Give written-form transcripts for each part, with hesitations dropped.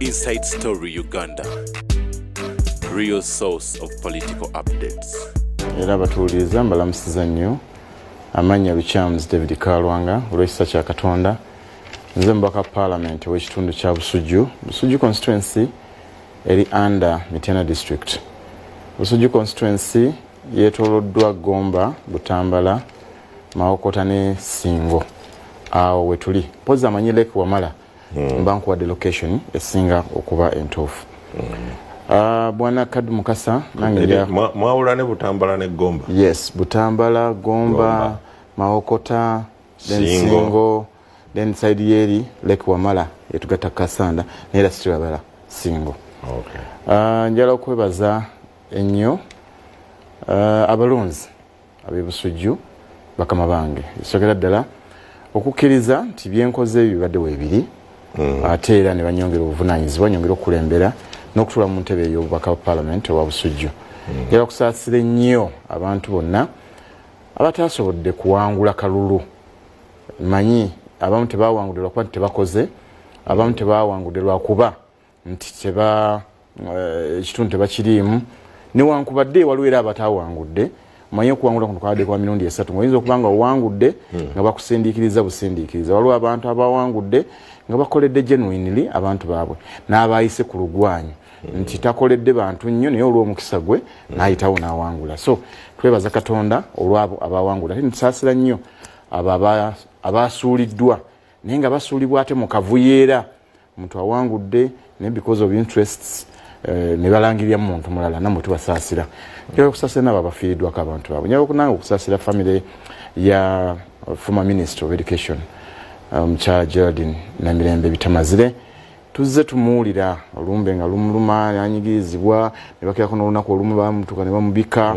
Inside Story Uganda, real source of political updates. Era abatuwuliriza mbalamusiza nnyo. Amannya Lukyamuzi David Kalwanga. Olw'ekisa kya Katonda, nze mubaka Parliament ow'ekitundu kya Busujju. Busujju constituency eri under Mityana District. Busujju constituency yeetooloddwa Gomba, Butambala, Mawokota ne Singo. Awo wetuli. Mpozi amanyi Lake Wamala, mba nkuwadde location esinga okuba entuufu. Bwana Kadu Mukasa, nange Mwawula ne Butambala ne Gomba? Yes, Butambala, Gomba, Gomba. Mawokota, then Singo. Singo, then side yeri Lake Wamala etugatta Kasanda, naye era situlabala Singo. Njala okwebaza ennyo abalonzi ab'e Busujju, bakama bange. Ekisookera ddala okukkiriza nti byenkoze ebyo bibadde weebiri, ate era ne banyongera obuvunaanyizibwa, nyongera okukulembera n'okutuula mu ntebe ey'obubaka bwa Parliament owa Busujju. Njala okusaasira ennyo abantu bonna abataasobodde kuwangula kalulu. Manyi abamu tebawangudde lwakuba nti tebakoze, abamu tebawangudde lwakuba nti teba ekitundu tebakiriimu, newankubadde waliwo era abatawangudde. Manyi okuwangula kuno kwabadde kwa mirundi esatu, ngaoyinza okuba nga owangudde nga bakusindiikiriza busindiikiriza. Waliwo abantu abawangudde nga bakoledde genuinely abantu baabwe, n'abayise ku lugwanyu nti takoledde bantu nnyo, naye olw'omukisa gwe n'ayitawo n'awangula. So twebaza Katonda olwabo abawangula, ate ntusaasira nnyo abo abasuuliddwa, naye nga basuulibwa ate mu kavuyeera. Omuntu awangudde, naye because of interests ne balangirira mu muntu mulala. Nammwe tubasaasira. Njagala okusaasira nabo abafiiriddwako abantu baabwe. Njagala nange okusaasira family ya former Minister of Education, omukyala Geraldine Namirembe Bitamazire. Tuzze tumuwulira olumbe nga lumuluma, nanyigirizibwa, ne bakirako n'olunaku olumu bamutuuka ne bamubika.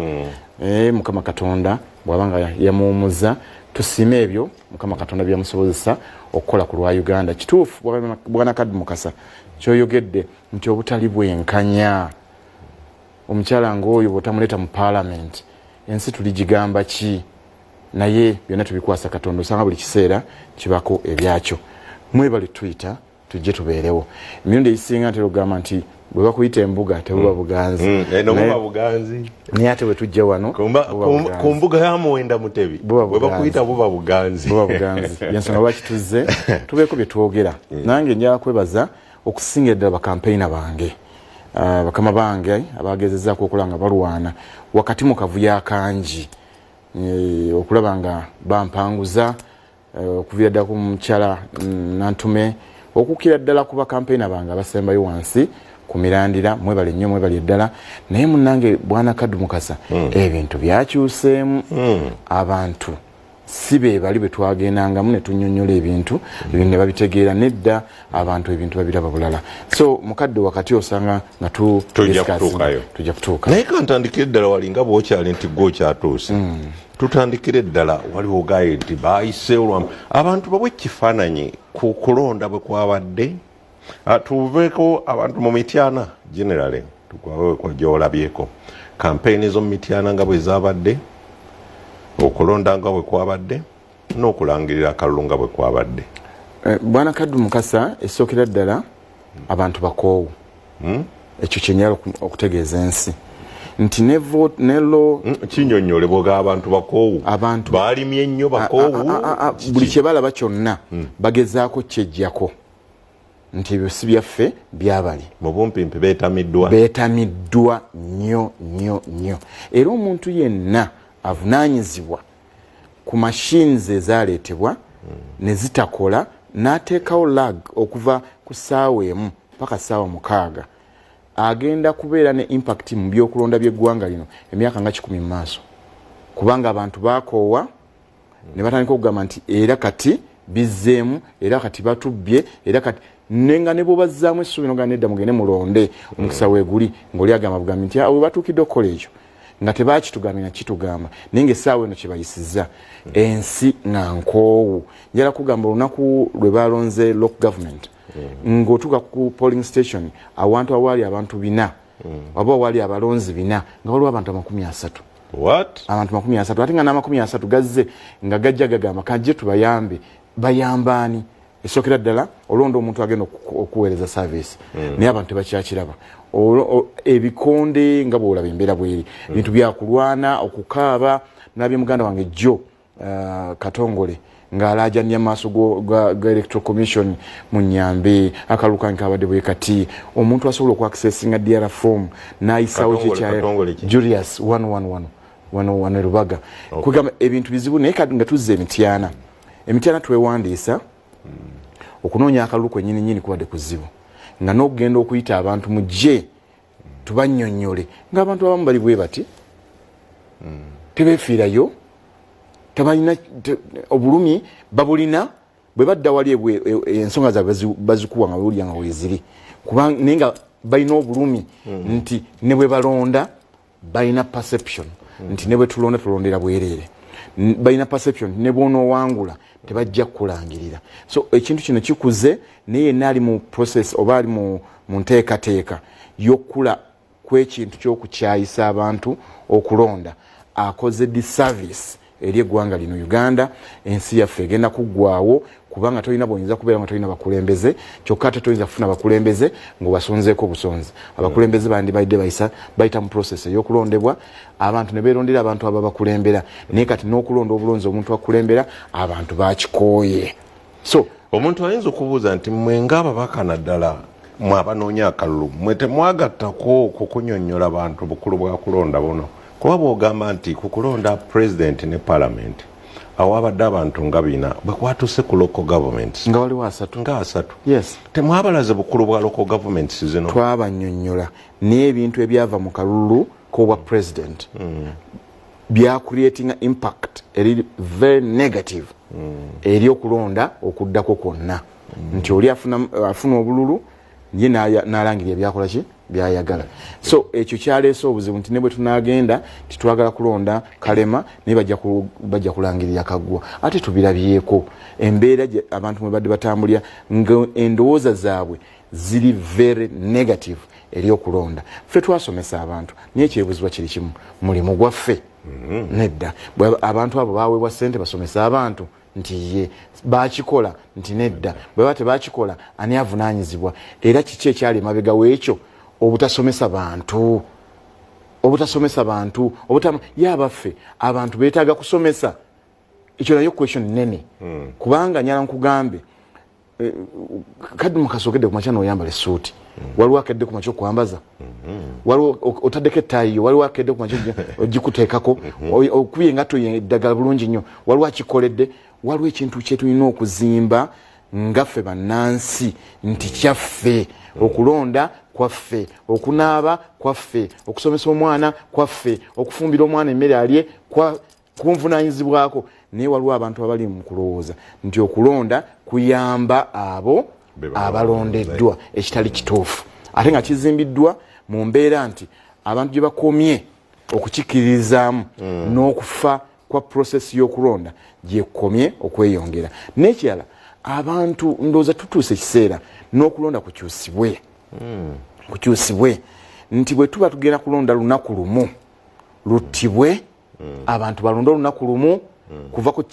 Mukama Katonda bw'aba nga yamuwumuza, tusiime ebyo Mukama Katonda byamusobozesa okukola ku lwa Uganda. Kituufu, bwana Kadi Mukasa, kyoyogedde nti obutali bwenkanya, omukyala ngaoyo bwotamuleeta mu Parliament, ensi tuligigamba ki? Naye byonna tubikwasa Katonda. Osanga buli kiseera kibako ebyakyo. Mwebale tuyita tujje tubeerewo. Emirundi egisinga ntera okugamba nti bwe bakuyita embuga tebuba buganzi. Eno buba buganzi. Naye ate bwe tujja wano buba buganzi. Ku mbuga ya Muwenda Mutebi Buba bwe bakuyita buganzi. Buba buganzi. Buba buganzi. Yensonga lwaki tuzze tubeeko bye twogera. Nange njala kwebaza okusingira ddala bakampeyina bange, bakama bange abagezezaako okulaba nga balwana wakati mu kavuyo akangi, okulaba nga bampanguza, okuviira ddala ku mukyala Nantume, okukira ddala ku bakampeyina bange abasembayo wansi ku mirandira. Mwebale nnyo, mwebale ddala. Naye munnange bwana Kadu Mukasa, ebintu byakyuseemu. Abantu si be bali bwe twagendangamu ne tunnyonnyola ebintu, ebintu ne babitegeera. Nedda, abantu ebintu babiraba bulala. So mukadde wakati osanga nga tu Tujja discussing. kutuukayo. Tujja kutuuka. Naye kantandikire ddala wali nga bwokyali nti gwe okyatuuse. Tutandikire ddala waliwo ogaye nti bayiseewo lwamu abantu bawe ekifaananyi ku kulonda bwe kwabadde. Tuveeko abantu mu Mityana generally, tukwawe gyolabyeko kampeyini z'omu Mityana nga bwe zabadde, okulonda nga bwe kwabadde n'okulangirira akalulu nga bwe kwabadde. Bwana Kaddu Mukasa, esookera ddala abantu bakoowu. Ekyo kyenyala okutegeeza ensi nti ne vote ne law Kinyonyole bwoga abantu bakoowu. Abantu balimye nnyo, bakoowu? A, buli kye balaba kyonna bagezaako kyejjako nti ebyo si byaffe, byabali. Mu bumpimpi beetamiddwa. Beetamiddwa nnyo nnyo nnyo. Era omuntu yenna avunaanyizibwa ku machines ezaleetebwa ne zitakola, n'ateekawo lag okuva ku ssaawa 1 paka ssaawa 6, agenda kubeera ne impact mu byokulonda by'eggwanga lino emyaka nga 100 mu maaso, kubanga abantu bakoowa ne batandika okugamba nti era kati bizzeemu, era kati batubbye, era kati nenga ne bwobazzaamu essuubi nogaa nedda, mugende mulonde, omukisa weeguli, ng'oli agamba bugambi nti we batuukidde okukola ekyo nga tebakitugambye nakitugamba. Naye nga essaawa eno kyebayisiza ensi nga nkoowu. Njala kugamba olunaku lwe balonze local government, ng'otuuka ku polling station, awantu awaali abantu 400 oba awaali abalonzi 400, nga waliwo abantu 30. What? Abantu 30, ate nga n'amakumi asatu gazze nga gajja gagamba kajje tubayambe. Bayambaani? Esookera ddala, olonda omuntu agenda okuweereza service, naye abantu tebakyakiraba. Ebikonde nga bwolaba embeera bweri, ebintu byakulwana, okukaaba. Nabye muganda wange jjo, Katongole, ng'alaajanya maaso ga Electoral Commission mu Nyambe, akalulu kange kabadde bwe kati. Omuntu asobola okwaccessinga DR form n'ayisaawo. Katongole ki? Julius 111 wano wano e Lubaga. Kwegamba ebintu bizibu, naye kati nga tuzza emityana, emityana twewandiisa okunoonya akalulu kwennyini nyini kubadde kuzibu, nga n'okugenda okuyita abantu mujje tubannyonnyole, ng'abantu abamu bali bwe bati tebeefiirayo, tebalina obulumi babulina. Bwe badda wali ensonga zaabwe bazikuwa nga bawulira nga weeziri, kubanga naye nga balina obulumi nti ne bwe balonda balina perception nti ne bwe tulonda tulondera bwereere. Balina perception nti ne bw'onoowangula tebajja kukulangirira. So ekintu kino kikuze, naye yenna ali mu process oba ali mu nteekateeka y'okukula kw'ekintu ky'okukyayisa abantu okulonda, akoze disservice eri eggwanga lino Uganda. Ensi yaffe egenda kuggwawo, kubanga tolina bwoyinza kubeera nga tolina bakulembeze, kyokka ate toyinza kufuna bakulembeze ng'obasonzeeko obusonzi. Abakulembeze bandibadde bayisa bayita mu process ey'okulondebwa, abantu ne beerondera abantu ababakulembera, naye kati n'okulonda obulonzi omuntu akulembera, abantu bakikooye. So omuntu ayinza okubuuza nti mmwe ng'ababaka, naddala mwe abanoonya akalulu, mmwe temwagattako ku kunyonnyola bantu bukulu bwa kulonda buno? Kuba bw'ogamba nti ku kulonda president ne parliament awo abadde abantu nga 400, bwe kwatuuse ku local governments nga waliwo 30. Nga 30. Yes. Temwabalaze bukulu bwa local governments zino? Twabanyonnyola, naye ebintu ebyava mu kalulu k'obwa president byacreatinga impact eri very negative eri okulonda okuddako kwonna, nti oli afuna obululu ye n'alangirira ebyakola ki byayagala. So ekyo kyaleese obuzibu nti ne bwe tunagenda titwagala kulonda Kalema, naye bajja kulangirira Kaggwa. Ate tubirabyeko embeera abantu mwe badde batambulira nga endowooza zaabwe ziri very negative eri okulonda. Ffe twasomesa abantu, naye ekyebuzibwa kiri kimu: mulimu gwaffe? Nedda. Abantu abo baweebwa ssente basomesa abantu nti ye bakikola nti nedda? Bwe baba tebakikola, ani avunaanyizibwa? Era kiki ekyali emabega w'ekyo obutasomesa bantu, obutasomesa bantu ye abaffe abantu beetaaga kusomesa? Ekyo nayo question nene, kubanga nyala nkugambe, kaddi mukasookedde kumakya noyambala essuuti, waliwo akedde kumakya okwambaza, waliwo otaddeko ettaayi yo, waliwo akedde kumakya ogikuteekako, okubye engatto ye eddagala bulungi nnyo, waliwo akikoledde. Waliwo ekintu kyetulina okuzimba nga ffe bannansi nti kyaffe, okulonda kwaffe, okunaaba kwaffe, okusomesa omwana kwaffe, okufumbira omwana emmere alye kunvunanyizibwako. Naye waliwo abantu abali mu kulowooza nti okulonda kuyamba abo Be balonze. Abalondeddwa, ekitali kituufu, ate nga kizimbiddwa mu mbeera nti abantu gye bakomye okukikiririzaamu n'okufa kwa process y'okulonda gyekomye okweyongera. N'ekirala, abantu ndowooza tutuuse ekiseera n'okulonda kukyusibwe, kukyusibwe nti bwe tuba tugenda kulonda lunaku lumu luttibwe, abantu balonde olunaku lumu, kuva ku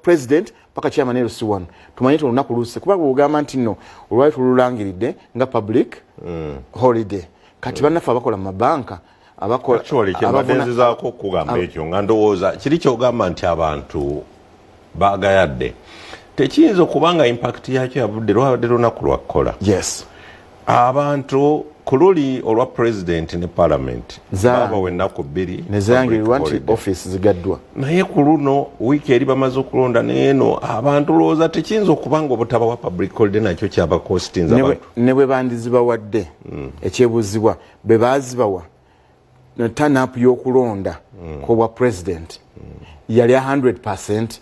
president paka chairman LC1, tumanye nti olunaku luse. Kuba bwogamba nti nno olwali tululangiridde nga public holiday, kati bannaffe abakola mu mabanka, abakola Actually, kyembadde nzizaako okugamba ekyo, nga ndowooza kiri kyogamba nti abantu bagayadde, tekiyinza okuba nga impact yakyo yavudde lwabadde lunaku lwakukola. Yes. Abantu ku luli olwa president ne parliament babawa ennaku 2. Nezirangirirwa public nti holiday. Office zigaddwa. Naye ku luno wiiki eri bamaze okulonda neeno, abantu lowooza tekiyinza okuba nga obutabawa public holiday nakyo kyabacostinza abantu? Ne bwe bandizibawadde, ekyebuuzibwa, bwe baazibawa, turn-up y'okulonda kwobwa president yali 100?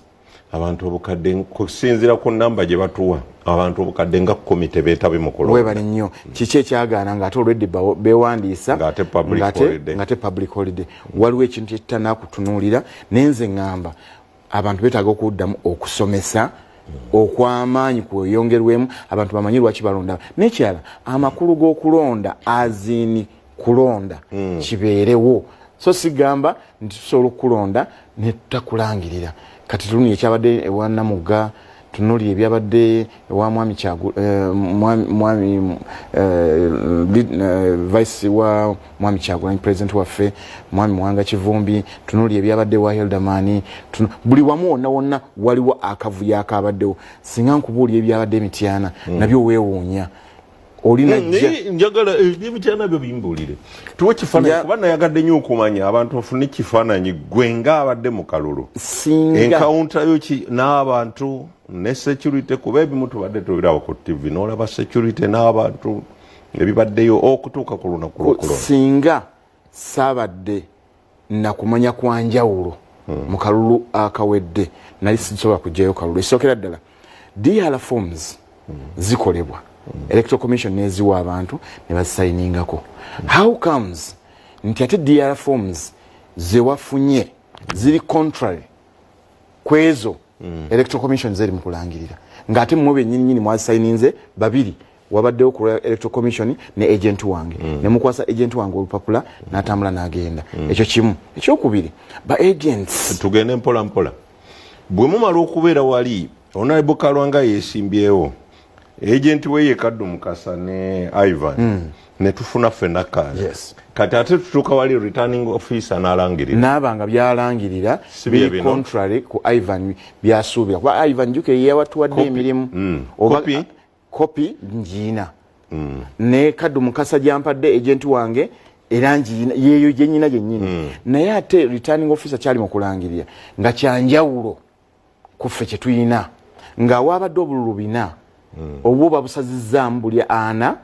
Abantu obukadde, kusinziira ku namba gye batuwa, abantu obukadde nga 10 tebeetabe mu kulonda. Webale nnyo. Kiki ekyagaana ng'ate already beewandiisa? Ng'ate public holiday. Ng'ate public holiday. Waliwo ekintu kyetutanakutunuulira, naye nze ŋŋamba abantu beetaaga okuddamu okusomesa okw'amaanyi kweyongerwemu, abantu bamanye lwaki balonda. N'ekirala, amakulu g'okulonda azini kulonda kibeerewo, so sigamba nti tusobola okukulonda netutakulangirira. Kati tuluni ekyabadde ewa Namugga Tunulira ebyabadde ewa mwami mwami vice wa mwami Kyagulanyi, president waffe mwami Muwanga Kivumbi. Tunulira ebyabadde wa Hilderman. Buli wamu wonna wonna waliwo akavuyo akabaddewo. Singa nkubuulira ebyabadde emityana, nabyo weewuunya. Olina Njagala ebyemityana byo bimbuulire, tuwe kifaananyi, kuba nayagadde nnyo okumanya abantu bafune ekifaananyi gwe ng'abadde mu kalulu. Singa Encounter yo ki n'abantu ne security? Kuba ebimu tubadde tubirawo ku TV, n'olaba security n'abantu ebibaddeyo okutuuka ku lunaku lw'okulonda. Singa saabadde nakumanya kwa njawulo mu kalulu akawedde, nali sisobola kugjayo kalulu. Ekisookera ddala, DR forms zikolebwa, Electoral Commission neziwa abantu ne bazisayiningako. How comes nti ate DR forms zewafunye ziri contrary kwezo Electoral Commission zeri mu kulangirira, ng'ate mmwe bennyininyini mwazisayininze babiri? Wabaddewo ku Electoral Commission ne agent wange, ne mukwasa agent wange olupapula n'atambula n'agenda. Ekyo kimu. Ekyokubiri, ba agents Tugende mpola mpola. Bwe mumala okubeera wali, Honorable Kalwanga yeesimbyewo, agent we ye Kaddu Mukasa ne Ivan, ne tufuna ffenna kaadi. Kati ate tutuuka wali, returning officer n'alangirira. Naaba nga byalangirira Si bye biri bino. contrary ku Ivan byasuubira, kuba Ivan juke yewatuwadde emirimu. Copy? Kopi ngiina, ne Kaddu Mukasa gyampadde agent wange era ngiina, yeeyo gyenyina gyennyini. Naye ate returning officer kyali mu kulangirira nga kyanjawulo kuffe kyetuyina, nga wabadde obululu bina, obwo babusazizzaamu buli ana,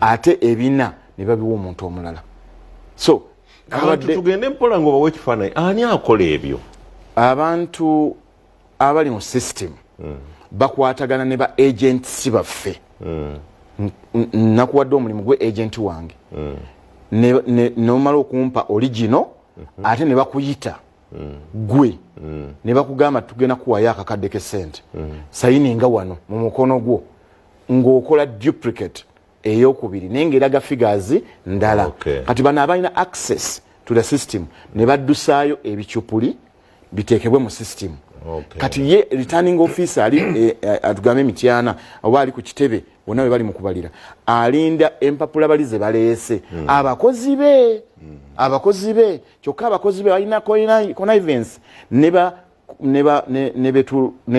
ate ebina ne babiwa omuntu omulala. So Abantu, tugende mpola nga obawa ekifaananyi, ani akola ebyo? Abantu abali mu system bakwatagana ne ba agents baffe. Nakuwadde omulimu gwe agent wange, nomala okumpa original, ate ne bakuyita gwe ne bakugamba, "Tugenda kuwayo akakadde k'essente, sayininga wano mu mukono gwo," ng'okola duplicate eyokubiri naye ng'eraga figures ndala. Kati bano abalina access to the system ne baddusaayo ebicyupuli biteekebwe mu system. Kati ye returning officer ali atugambe emityana oba ali ku kitebe bonna we bali mu kubalira, alinda empapula bali ze baleese abakozi be, abakozi be. Kyokka abakozi be balina connivance ne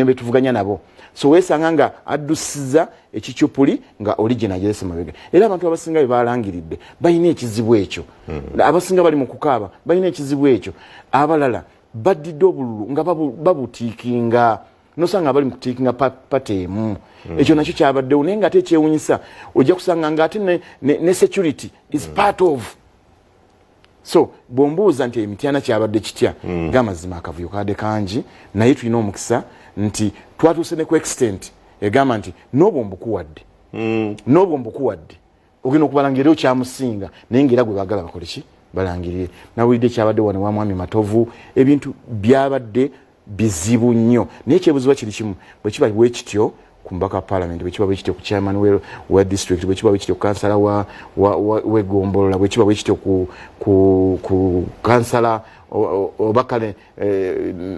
betuvuganya nabo. So weesanga nga addusiza ekicyupuli nga original agirese mabega. Era abantu abasinga be balangiridde balina ekizibu ekyo. Abasinga bali mu kukaaba balina ekizibu ekyo. Abalala baddidde obululu nga babutiikinga, nosanga bali mu kutiikinga party emu. Ekyo nakyo kyabaddewo. Naye nga ate ekyewunyisa, ojja kusanga nga ate ne security is part of. So bwombuuza nti emityana kyabadde kitya, gamazima akavuyo kabadde kangi, naye tulina omukisa nti twatuuse ne ku extent egamba nti n'obwo mbukuwadde, n'obwo mbukuwadde, ogenda okubalanga era okyamusinga, naye ngaera gwe baagala bakole ki? Balangirire. Nawulidde kyabadde wano wa mwami Matovu, ebintu byabadde bizibu nnyo. Naye ekyebuziba kiri kimu: bwe kiba bwe kityo ku mubaka wa parliament, bwe kiba bwe kityo ku chairman wa district, bwe kiba bwe kityo ku kansala w'eggombolola, bwe kiba bwe kityo ku kansala oba kale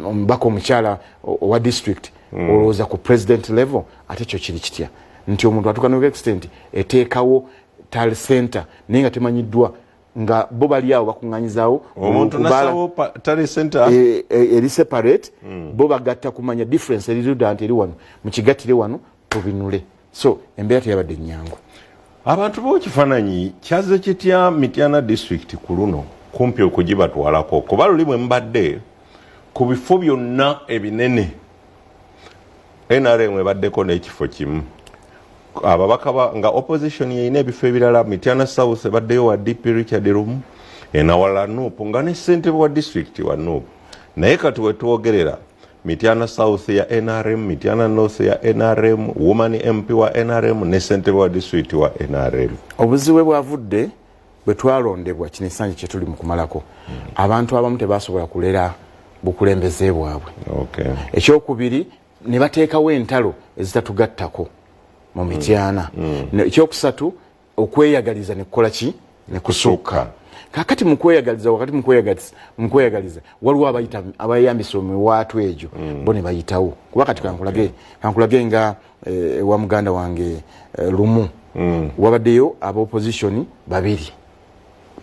omubaka omukyala owa district, olowooza ku president level ate kyo kiri kitya? Nti omuntu atuuka no extent eteekawo tally center naye nga temanyiddwa, nga bo bali awo bakuŋŋanyizaawo. Omuntu nasawo tally center. Eri separate, bo bagatta kumanya difference erirudda nti eri wano mukigattire wano tubinule. So embeera teyabadde nnyangu. Abantu b'ekifaananyi kyaze kitya Mityana district ku luno kumpi okugibatwalako? Kuba luli bwe mubadde ku bifo byonna ebinene, NRM ebaddeko n'ekifo kimu, ababaka nga opposition yeyina ebifo ebirala. Mityana South ebaddeyo wa DP Richard Lumu, enawala NUP, nga ne ssentebe wa district wa NUP. Naye kati wetwogerera, Mityana South ya NRM, Mityana North ya NRM, woman MP wa NRM ne ssentebe wa district wa NRM. Obuzibu bwavudde bwe twalondebwa, kino ekisanja kyetuli mu kumalako, abantu abamu tebasobola kulera bukulembeze bwabwe. Ekyokubiri, ne bateekawo entalo ezitatugattako mu Mityana. Ekyokusatu, okweyagaliza nekukola ki? Nekusukka. Kakati mukweyagaliza, wakati mukweyagaliza waliwo abayita abayambisa emiwaatwa egyo, bo ne bayitawo. Kuba kati kankulage nga wa muganda wange Lumu, wabaddeyo aba opposition babiri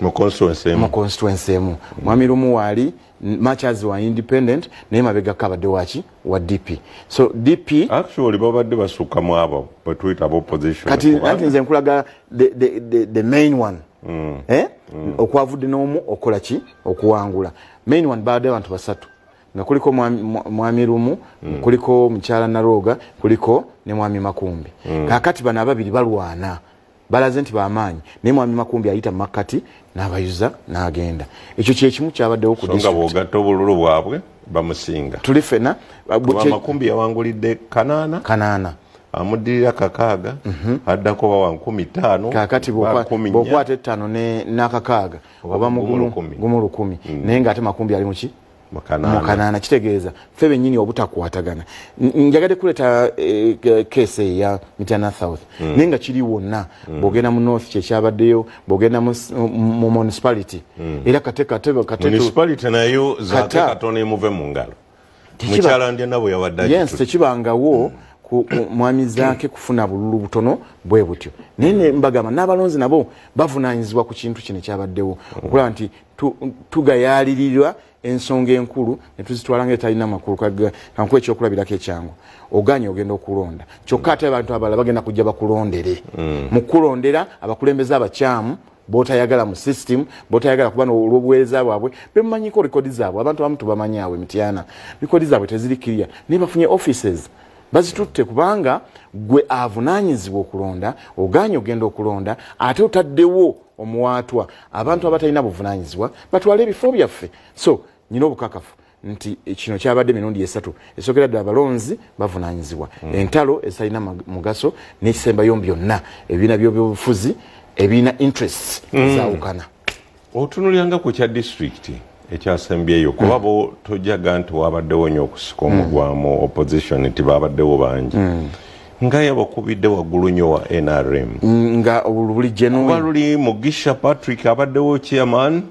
mu constituency emu. Mu constituency emu. Mwami Lumu waali Machas wa independent, naye mabegako abadde waki? Wa DP. So DP Actually babadde basukka mu abo bwetuyita aba opposition. Kati anti nze nkulaga the main one, eh? Okwavudde n'omu okola ki? Okuwangula. Main one babadde abantu basatu, nga kuliko mwami Lumu, kuliko mukyala Nalwoga, kuliko ne mwami Makumbi. Kakati bano ababiri balwana, balaze nti bamaanyi, naye mwami Makumbi ayita mumakkati n'abayuza n'agenda. Ekyo kyekimu kyabaddewo ku So nga bw'ogatta obululu bwabwe bamusinga. Tuli fena. Kuba Makumbi yawangulidde 800. 800. Amuddirira 600, addako bawa 5000. Kakati bw'okwata 5 n'akakaaga oba gumu 1000, naye ng'ate Makumbi ali muki? Mu 800. Kitegeeza ffe bennyini obutakwatagana. Njagadde kuleeta case eya Mityana South, naye nga kiri wonna. Bw'ogenda mu north kyekyabaddeyo, bw'ogenda mu municipality era kate kate kate Municipality nayo zaate katono emuve mu ngalo. Mukyala Ndyana bwe yabadde. Yes, tekibangawo ku mwami Zaake kufuna bululu butono bwe butyo. Naye mbagamba n'abalonzi nabo bavunaanyizibwa ku kintu kino ekyabaddewo, okulaba nti tugayaalirirwa ensonga enkulu ne tuzitwala nga etalina makulu. Kankuwa ekyokulabirako ekyangu. Oganye ogenda okulonda, kyokka ate abantu abalala bagenda kujja bakulondere. Mu kulondera abakulembeze abakyamu botayagala mu system, botayagala kuba olw'obuweereza bwabwe bemumanyiko, rekodi zaabwe abantu abamu tubamanyi awo emityana, rekodi zaabwe teziri clear, naye bafunye offices bazitutte, kubanga gwe avunaanyizibwa okulonda oganye ogenda okulonda, ate otaddewo omuwaatwa abantu abatalina buvunaanyizibwa batwale ebifo byaffe. So nyina obukakafu nti kino kyabadde emirundi esatu. Esookera ddala, abalonzi bavunaanyizibwa, entalo ezitalina mugaso, n'ekisembayo byonna ebibiina by'obyobufuzi ebirina interests ezawukana. Otunulyanga ku kya disitulikiti ekyasembyeyo, kuba bo tojaga nti wabaddewo nnyo okusika omugwamu opposition, nti babaddewo bangi, nga yabakubidde waggulu nnyo wa NRM. Nga obululu buli Kuba genuine. Luli Mugisha Patrick abaddewo chairman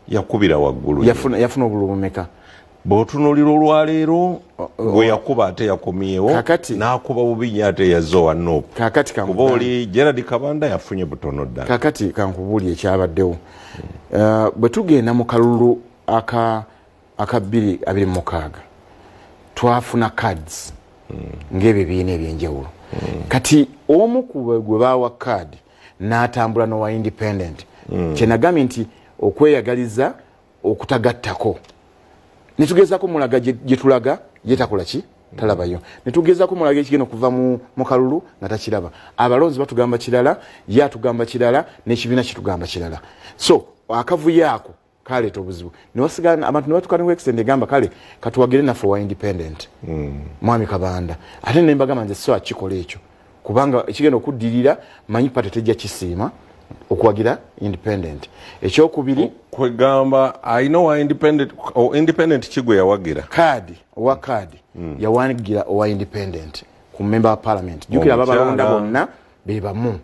yakubira waggulu nnyo. Yafuna obululu bumeka? Bw'otunuulira olwaleero gwe yakuba ate yakomyewo n'akuba bubi nnyo, ate yazze owa NUP. Kakati Kuba oli Gerard Kabanda yafunye butono ddala. Kakati kankubuulire ekyabaddewo. Bwe tugenda mu kalulu aka 2026, twafuna cards ng'ebibiina ebyenjawulo. Kati omu ku gwe baawa kaadi n'atambula n'owa independent, kyenagambye nti okweyagaliza okutagattako, netugezaako mulaga gye tulaga, ye takola ki? Talabayo. Netugezaako mulaga ekigenda okuva mu kalulu nga takiraba. Abalonzi batugamba kirala, ye atugamba kirala, n'ekibiina kitugamba kirala. So akavuyo ako kaleeta obuzibu, newasigala abantu nebatuka ne extent egamba, kale katuwagire naffe owa independent, mwami Kabanda. Ate nembagamba nze so akikola ekyo, kubanga ekigenda okuddirira manyi party tejja kisiima okuwagira independent. Ekyokubiri, Kwegamba alina owa independent, o independent kigwe yawagira? Kaadi, owa kaadi yawagira owa independent ku member wa parliament. Jukira ababalonda bonna be bamu.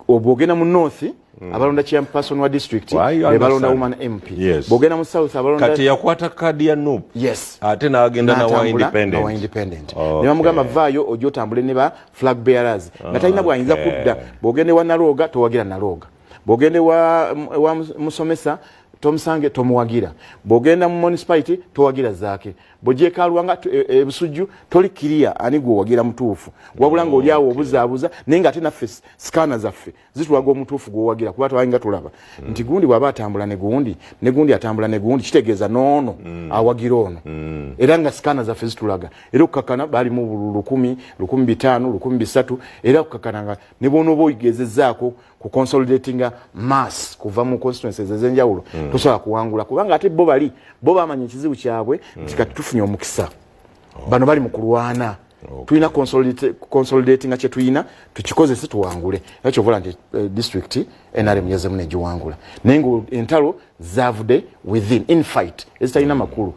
Bwogenda mu north, abalonda chairperson wa district Why, be balonda understand. woman MP. Yes. Bwogenda mu south, abalonda Kati yakwata kaadi ya NUP Yes. ate n'agenda nawa N'atambula independent. nawa independent. Ne bamugamba vaayo ojja otambule ne ba flag bearers, nga talina bwayinza kudda. Bwogenda ewa Nalooga, towagira Nalooga. Bwogenda ewa musomesa tomusange, tomuwagira. Bwogenda mu municipality, towagira Zaake. Bwogyekalwanga ebusujju, toli kiriya ani gwewagira mutuufu, wabula nga oliawo obuzaabuza. Naye nga ate naffe scanner zaffe zitulaga omutuufu gwewagira, kuba twalinga tulaba nti gundi bw'aba atambula ne gundi, ne gundi atambula ne gundi, kitegeeza noono awagira ono. Era nga scanner zaffe zitulaga, era okukakana baalimu bululu 1000, 1500, 1300. Era okukakana nga ne bwonooba oyigezezaako ku consolidatinga mass kuva mu constituencies ez'enjawulo, tosobola kuwangula, kubanga ate bo bali bo bamanya ekizibu kyabwe nti kati tufunye omukisa, bano bali mu kulwana. Tulina consolidating nga kyetulina tukikozese tuwangule. Era kyovola nti district NRM yazemu negiwangula, naye nga entalo zavudde within, infight ezitalina makulu,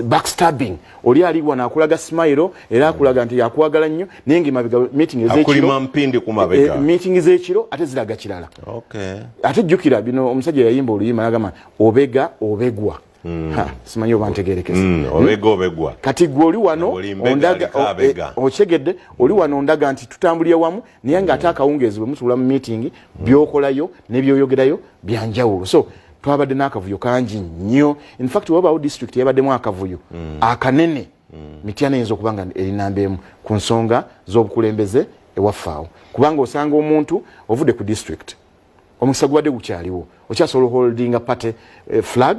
backstabbing. Oli ali wano akulaga smile era akulaga nti akwagala nnyo, naye nga emabega meeting ez'ekiro, Akulima mpindi ku mabega. Meeting z'ekiro ate ziraga kirala. Ate jjukira bino, omusajja yayimba oluyimba nagamba obega obegwa. Ha, simanyi oba ntegerekesa. Obega obegwa. Kati gwe oli wano Oli mbega, ondaga aliko abega. Okyegedde, oli wano ondaga nti tutambulira wamu, naye nga ate akawungeezi bwe mutuula mu meeting, byokolayo nebyoyogerayo byanjawulo. So twabadde n'akavuyo kangi nnyo. In fact, wabaawo district yabaddemu akavuyo akanene, Mityana eyinza okuba nga eri namba emu ku nsonga z'obukulembeze ewaffe awo, kubanga osanga omuntu ovudde ku district, omukisa gubadde gukyaliwo, okyasobola holdinga party flag,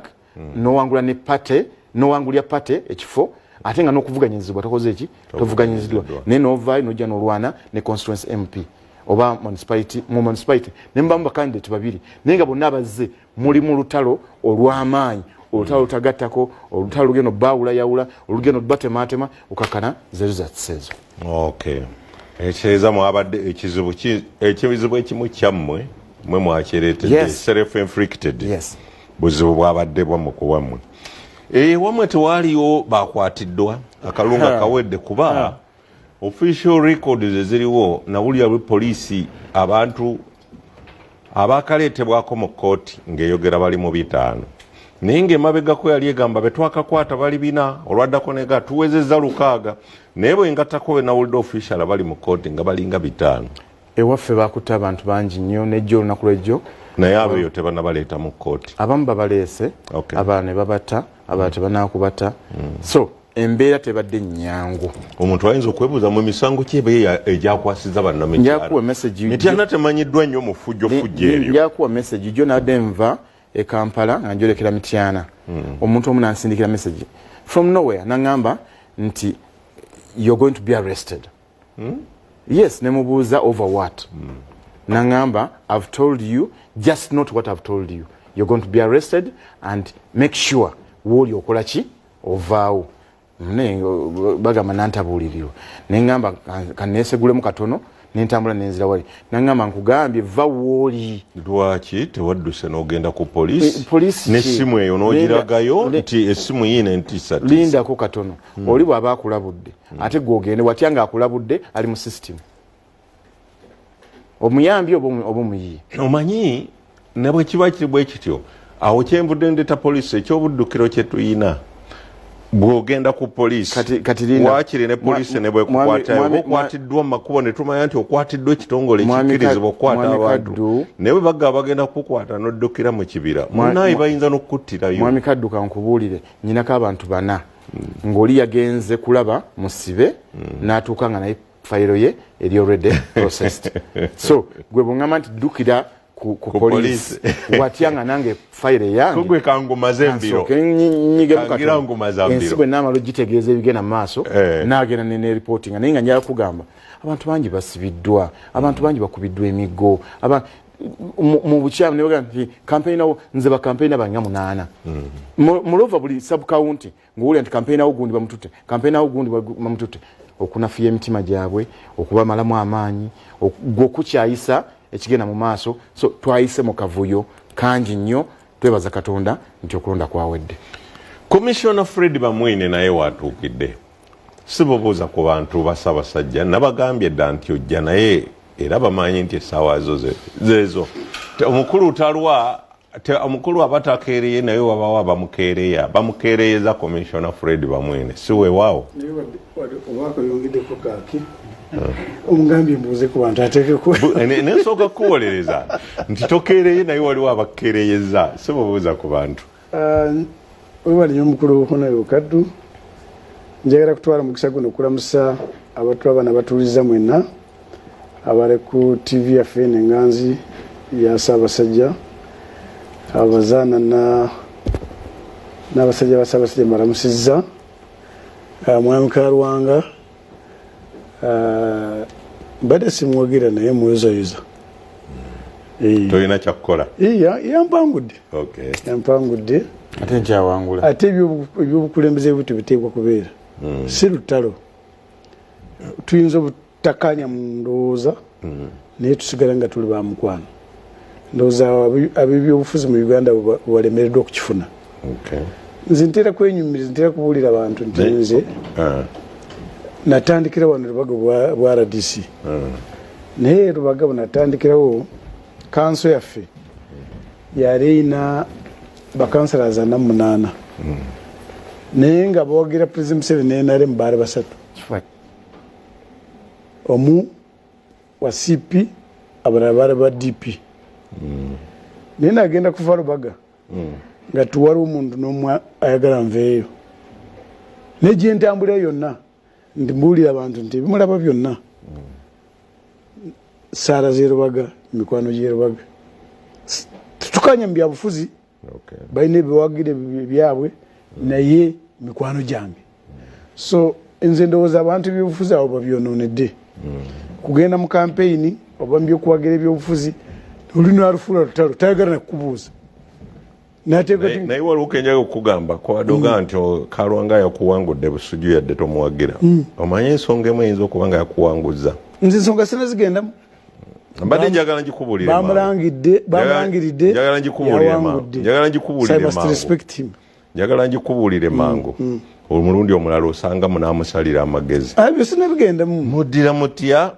nowangula ne party, nowangulya party ekifo, ate nga n'okuvuganyizibwa tokoze eki, tovuganyiziddwa, naye novaayo nojja n'olwana ne constituency MP oba municipality. Mu municipality ne mubamu bakandidate babiri, naye nga bonna abazze muli mu lutalo olw'amaanyi, olutalo lutagattako, olutalo lugenda obaawulayawula, olugenda obatematema, okakana ze results ezo. Okay, ekitegeeza mwabadde ekizibu ekizibu ekimu kyammwe mwe mwakireetedde. Self inflicted. Buzibu bwabadde bwammwe ku wammwe. Wammwe tewaaliyo bakwatiddwa akalunga kawedde? Kuba official records eziriwo, nawulira lwe poliisi abantu abakaleetebwako mu kkooti ng'eyogera bali mu 5, naye ng'emabegako yali egamba betwakakwata bali 4, olwaddako nega tuwezezza 6, naye bwe ngattako we nawulidde official abali mu kkooti nga balinga 5. Ewaffe bakutte abantu bangi nnyo nejjo, olunaku lwejjo. Naye abeeyo tebanabaleeta mu kkooti? Abamu babaleese, abalala ne babata, abalala tebanakubata. So embeera tebadde nnyangu. Omuntu ayinza okwebuuza mu misango kyeba egyakwasiza Njakuwa message. Bannamityana temanyiddwa nnyo mu ffujjofujjo eryo. Njakuwa message. Jo nadde nva e Kampala nga njolekera Mityana, omuntu omu nansindikira message from nowhere, naŋŋamba nti you're going to be arrested. Yes, nemubuuza over what? Naŋŋamba I've told you, just not what I've told you, you're going to be arrested and make sure wooli okola ki, ovaawo. Naye bagamba nantabuulirirwa, neŋŋamba kaneesegulemu katono, nentambula nenzira wali. Naŋŋamba nkugambye va wooli. Lwaki tewadduse n'ogenda ku poliisi? Poliisi ki? N'essimu eyo n'ogiragayo nti essimu yiino entiisatiisa. Lindako katono. Oli bw'aba akulabudde, ate gwe ogende watya nga akulabudde ali mu system? Omuyambi oba omuyiye? Omanyi ne bwe kiba kiri bwe kityo, awo kyenvudde ndeta poliisi, ekyobuddukiro kye tuyina, bw'ogenda ku poliisi Kati linda. Waakiri ne poliisi ne bwekukwatayo, oba okwatiddwa mu makubo ne tumanya nti okwatiddwa ekitongole ekikkirizibwa okukwata Mwami abantu. Kaddu. Naye bwe bagaba bagenda kukukwata n'oddukira mu kibira, munaye bayinza n'okukuttirayo. Mwami Kaddu, kankubuulire, nyinako abantu bana ng'oli yagenze kulaba musibe, n'atuuka nga naye fayiro ye eri already processed. So gwe bweŋŋamba nti ddukira ku Ku poliisi, watya nga nange fayiro eyange? Kugwe kangumaze embiro. Kansooke nyigemu Kangira katono. ngumaza mbiro. Ensi bwe naamala ogitegeeza ebigenda mu maaso, naagenda ne reportinga. Naye nga njala kugamba, abantu bangi basibiddwa, abantu bangi bakubiddwa emiggo, mu bukyamu ne bagamba nti campaign wo, nze bakampeyina bange 8. Mulova buli sub county ng'owulira nti campaign wo gundi bamututte, campaign wo gundi bamututte, okunafuya emitima gyabwe, okubamalamu amaanyi, gwe okukyayisa ekigenda mu maaso. So twayise mu kavuyo kangi nnyo. Twebaza Katonda nti okulonda kwawedde. Commissioner Fred Bamwine naye watuukidde, sibubuuza ku bantu ba Ssaabasajja. Nabagambye dda nti ojja, naye era bamanyi nti essaawa zo zeezo. Omukulu talwa, omukulu aba takeereye, naye wabawo abamukeereya, bamukeereyeza. Commissioner Fred Bamwine, si weewaawo? Naye obwaka oyongeddeko kaaki, omugambye mbuuze ku bantu ateekeko. Nensooka kukuwolereza nti tokeereye, naye waliwo abakeereyeza. Sibubuuza ku bantu. Ah, webale nnyo omukulu Honorable Kaddu. Njagala kutwala mukisa guno okulamusa abatulaba nabatuuliza mwenna abali ku TV yaffe eno enganzi ya Ssaabasajja, abazaana n'abasajja ba Ssaabasajja mbalamusizza. Ah, mwami Karwanga, ah, mbadde simwogera naye mwozayoza. Eh. Tolina kyakukola. Eh, yampangudde. Yampangudde. Ate nkyawangula. Ate ebyobukulembeze bwe tebiteekwa kubeera si lutalo. Tuyinza obutakanya mu ndowooza, naye tusigala nga tuli bamukwano. Ndowooza ab'ebyobufuzi mu Uganda balemereddwa okukifuna. Nze ntera kwenyumiriza, ntera kubuulira abantu nti nze natandikira wano Lubaga bwa RDC, naye Lubaga bwe natandikirawo, kanso yaffe yali erina bakansala 48, naye nga bawagira President Museveni ne NRM baali basatu, omu wa CP, abalala baali ba DP. Naye nagenda kuva Lubaga nga tuwaliwo omuntu n'omu ayagala nveeyo, naye gyentambulira yonna nti mbuulira abantu nti ebimulaba byonna, saara z'erubaga, mikwano gy'erubaga, tetukanya mu byabufuzi, balina ebiwagira byabwe, naye mikwano gyange. So nze ndowooza abantu ebyobufuzi abo babyononedde kugenda mu kampeyini oba mubyokuwagira ebyobufuzi, oli nalufuula lutalo, tayagala nakukubuuza. Naye waliwo kenjaga okukugamba kwadoga nti Kalwanga yakuwangudde Busujju yadde tomuwagira. Omanye ensonga emu eyinza okuba nga yakuwanguza? Nze ensonga sina zigendamu. Mbadde njagala ngikubuulire. Bamulangiridde. Njagala ngikubuulire mangu. Njagala ngikubuulire mangu. Njagala ngikubuulire mangu. Omulundi omulala osanga munaamusalira amagezi. Ebyo sinabigendamu. Muddira mutya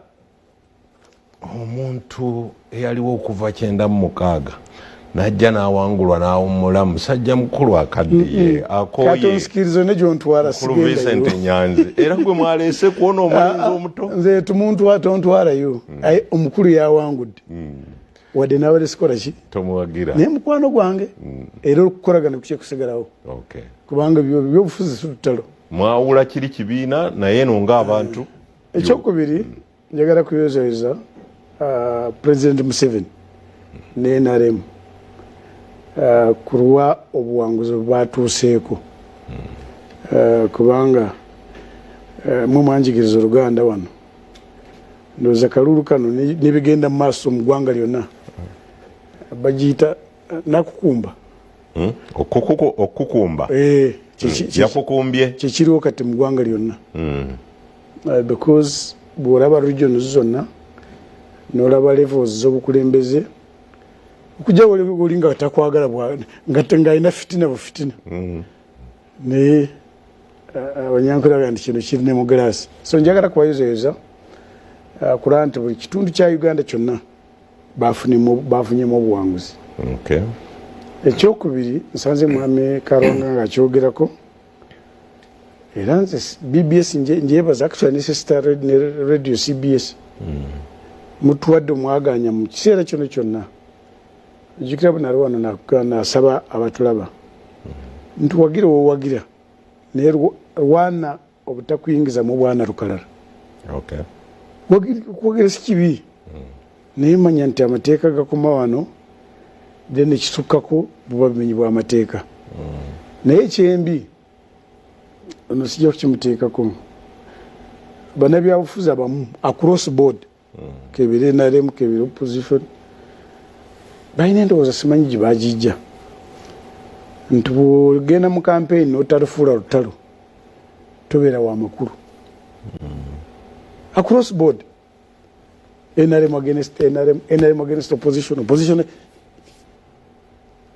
omuntu eyaliwo okuva 96 najja n'awangulwa n'awummula, musajja mukulu akaddiye akooye? Katonsikirizo ne gyontwala. Mukulu Vincent Nyanzi, era gwe mwaleese kuwona omulenzi omuto. Nze tumuntu tontwalayo. Aye omukulu yawangudde, wadde nawe sikola ki, tomuwagira, naye mukwano gwange, era okukolagana kukye kusigalawo, kubanga byobufuzi si lutalo. Mwawula kiri kibiina, naye eno ng'abantu. Ekyokubiri, njagala kuyozayoza President Museveni ne NRM kulwa obuwanguzi bwebatuuseeko, kubanga mwe mwanjigiriza Oluganda wano. Ndowooza kalulu kano nebigenda mu maaso mu ggwanga lyonna bagiyita nakukumba. Okukumba. Yakukumbye. Kyekiriwo kati mu ggwanga lyonna, because bw'olaba regions zonna n'olaba levels z'obukulembeze, okujja oli nga takwagala, ng'alina fitina bufitina, naye abanyankole nti kino kiri ne mu galaasi. So njagala kubayozayoza kulaba nti buli kitundu kya Uganda kyonna bafunyemu obuwanguzi. Ekyokubiri, nsanze mwami Kalwanga nga akyogerako, era nze BBS njebaza, actually ne sister ne radio CBS, mutuwadde omwaganya mu kiseera kyono kyonna. Jjukira bwe nali wano nasaba abatulaba nti wagira wowagira, naye lwana obutakuyingiza mu bwana lukalala. Kuwagira si kibi, naye manya nti amateeka gakoma wano, then ekisukkako buba bumenyi bw'amateeka. Naye ekyembi ono sijja kukimuteekako, bannabyabufuzi abamu across board, kebire NRM, kebire opposition, balina endowooza simanyi gye bagijja nti bwogenda mu campaign n'otalufuula lutalo tobeera wa makulu. Across board, NRM against NRM, NRM against opposition, opposition.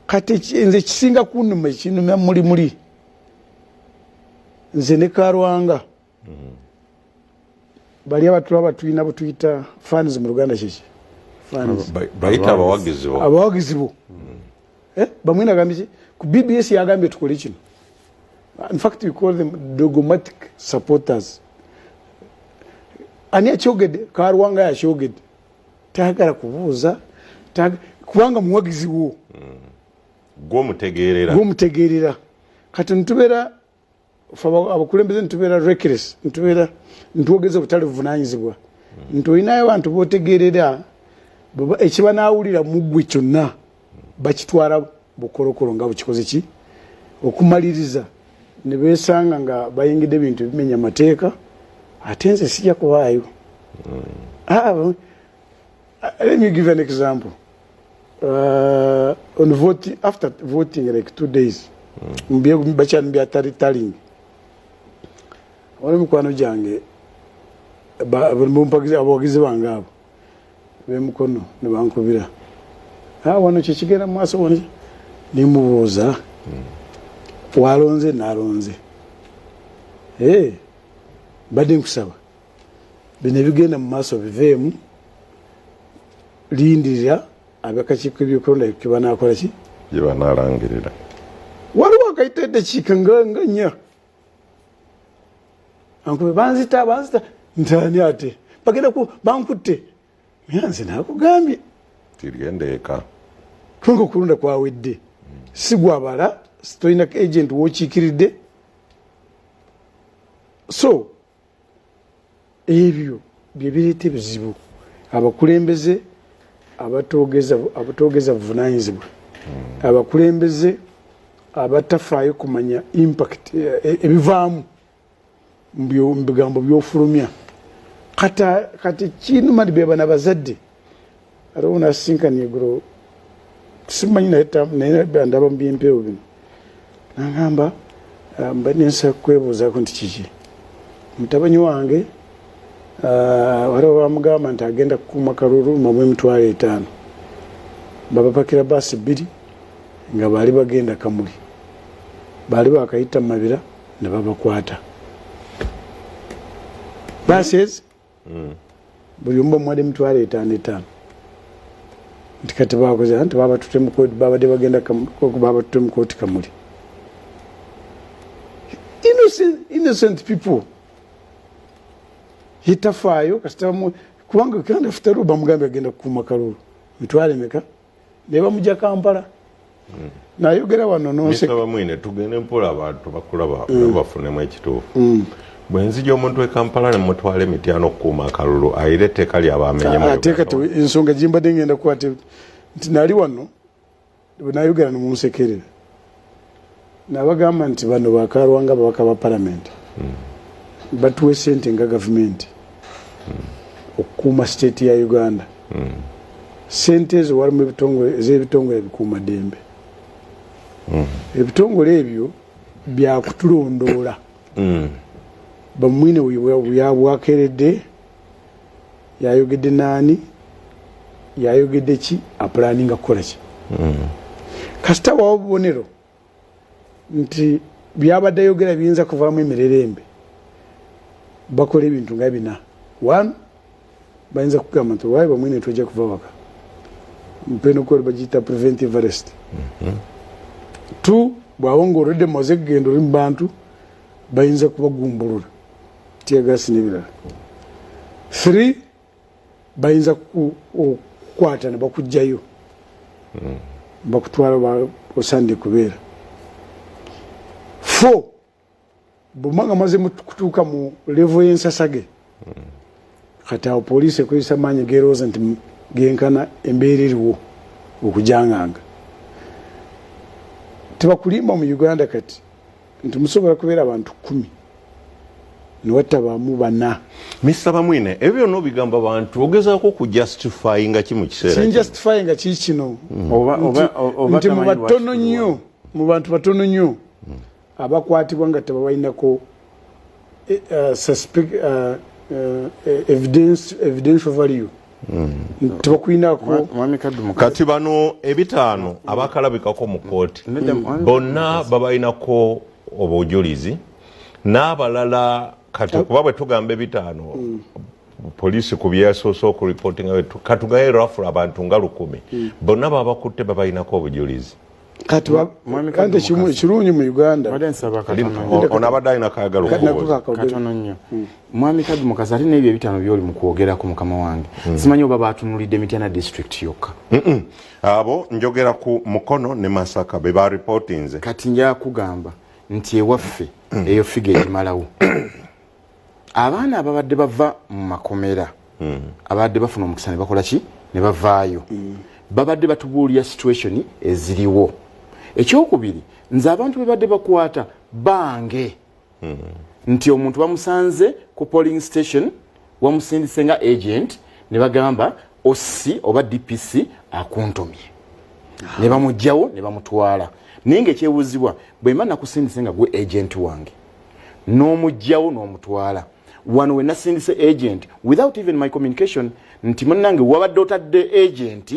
Kati nze kisinga kunuma, ekinumya muli muli nze ne Karwanga, bali abatulaba tulina bwetuyita fans mu Luganda, kiki fans? Bayita abawagizi bo. Abawagizi bo. Bamwe nagambye ki ku BBS, yagambye tukole kino. In fact we call them dogmatic supporters. Ani akyogedde? Karwanga yakyogedde, tayagala kubuuza, kubanga muwagizi wo. Gwomutegeerera. Gwomutegeerera. Kati nitubeera fe abakulembeze nitubeera reckless, nitubeera ntwogeza obutali buvunanyizibwa, nti olinayo abantu botegeerera, ekibanawulira muggwe kyonna bakitwala bukolokolo nga bukikoze ki, okumaliriza ne besanga nga bayingidde ebintu ebimenya amateeka. Ate nze sijja kubaayo. Let me give an example. On voting, after voting like 2 days, bakyali bya tallying, waliwo mikwano gyange. Abawagizi bange abo bemukono ne bankubira, ah, wano kyekigenda mu maaso wano. Nemubuuza, walonze? Nalonze. Eh, mbadde nkusaba bino ebigenda mu maaso biveemu, lindirira abakakiiko ebyokulonda kebanakola ki. Gyebanalangirira. Waliwo akayita eddakiika nga nnya, ankube, banzita, banzita. Ntani ate bagenda ku bankutte, naye nze nakugambye tigenda eka. Kubanga okulonda kwawedde, si gwabala, tolina agent wokiikiridde. So ebyo byebireeta ebizibu, abakulembeze abatogeza buvunanyizibwa, abakulembeze abatafaayo kumanya impact ebivaamu mu bigambo byofulumya. Kati kinuma nti bebana abazadde ate onasinkanye eggulo, simanyi, naye ndaba mu byempeewo bino, nagamba, ah, mbadde nsa kwebuuzaako nti kiki mutabani wange, ah, waliwo bamugamba nti agenda kukuuma kalulu mamu 50,000, babapakira baasi bbiri nga baali bagenda Kamuli, baali bakayita Mabira ne babakwata baasi ezi. Buli omu bamuwadde 5,000 5 nti kati bakoze nti babatute mu kooti, babadde bagenda babatute mu kooti Kamuli. Innocent, innocent people hitafaayo kasita kubanga kandi after all bamugambye agenda kukuuma kalulu mitwalo emeka, ne bamugya Kampala. Nayogera wano nonse. Mr. Bamwine, tugende mpola, abantu bakulaba nabo bafunemu ekituufu. Bwe nzija omuntu e Kampala ne mutwala emityano okukuuma akalulu, ayira etteeka lyabamenye mu Ate kati Uganda? Ensonga gimbadde ngenda kukwata nti nali wano bwe nayogera nemunsekerera, nabagamba nti bano bakalwanga ababaka ba palamenti batuwe sente nga gavumenti okukuuma state ya Uganda. Sente ezo walimu ebitongole, ez'ebitongole ebikuuma ddembe. Ebitongole ebyo byakutulondoola. Bamwine bwakeredde yayogedde naani, yayogedde ki, apulaninga kukola ki. Kasita wawa obubonero nti byabadde ayogera biyinza kuvaamu emirerembe, bakola ebintu nga bina. One, bayinza kugamba nti waayi bamwine tojja kuva waka, mpenokol bagiyita preventive arrest. Two, bwaba nga olwedde mumaze kugenda oli mu bantu, bayinza kubagumbulula teargas n'ebirala. Three, bayinza okukwata ne bakugjayo bakutwala osande kubeera. Four, bwemba nga maze kutuuka mu level y'ensasage, kati awo poliisi ekozesa maanyi gerowooza nti genkana embeera eriwo okujanganga. Tebakulimba mu Uganda kati nti musobola kubeera abantu 10 newatabaamu bana. Mr Bamwine, ebyo byonna obigamba bantu ogezaako okujustifyinga ki mu kiseera kino? Kinjustifyinga kii kino? Oba Nti mu tamanyi batono lwaki. nnyo, mu bantu batono nnyo abakwatibwa nga tebabalinako suspect, evidence, evidential value, tebakulinako. Mwami Kaddu Mukasa. Kati bano 50 abakalabikako mu kooti Nedda, mwami bonna babalinako obujulizi n'abalala. Kati kuba bwe tugamba 50, poliisi ku byeyasoose okureportinga, katugaye rafula abantu nga 1000, bonna babakutte babalinako obujulizi. Kati Mwami anti Kaddu Mukasa. Ekirungi mu Uganda Mbadde nsaba katono nnyo. Ono abadde alina kayagala Kati nako okubuuza. kakogere. Katono nnyo, Mwami Kaddu Mukasa. Ate n'ebyo 50 byoli mu kwogerako, mukama wange, simanyi oba batunulidde Mityana district yokka. Abo njogera ku Mukono ne Masaka be bareportinze. Kati nja kugamba nti ewaffe eyo figure egimalawo abaana ababadde bava mu makomera, ababadde bafuna omukisa ne bakola ki ne bavaayo, babadde batubuulira situation eziriwo. Ekyokubiri, nze abantu be badde bakwata bange nti omuntu bamusanze ku polling station, wamusindise nga agent, ne bagamba OC oba DPC akuntumye, ne bamugjawo ne bamutwala. Naye nga ekyebuuzibwa, bwe mba nakusindise nga gwe agent wange n'omugjawo n'omutwala, Wano we nasindise agent without even my communication nti munnange wabadde otadde agent,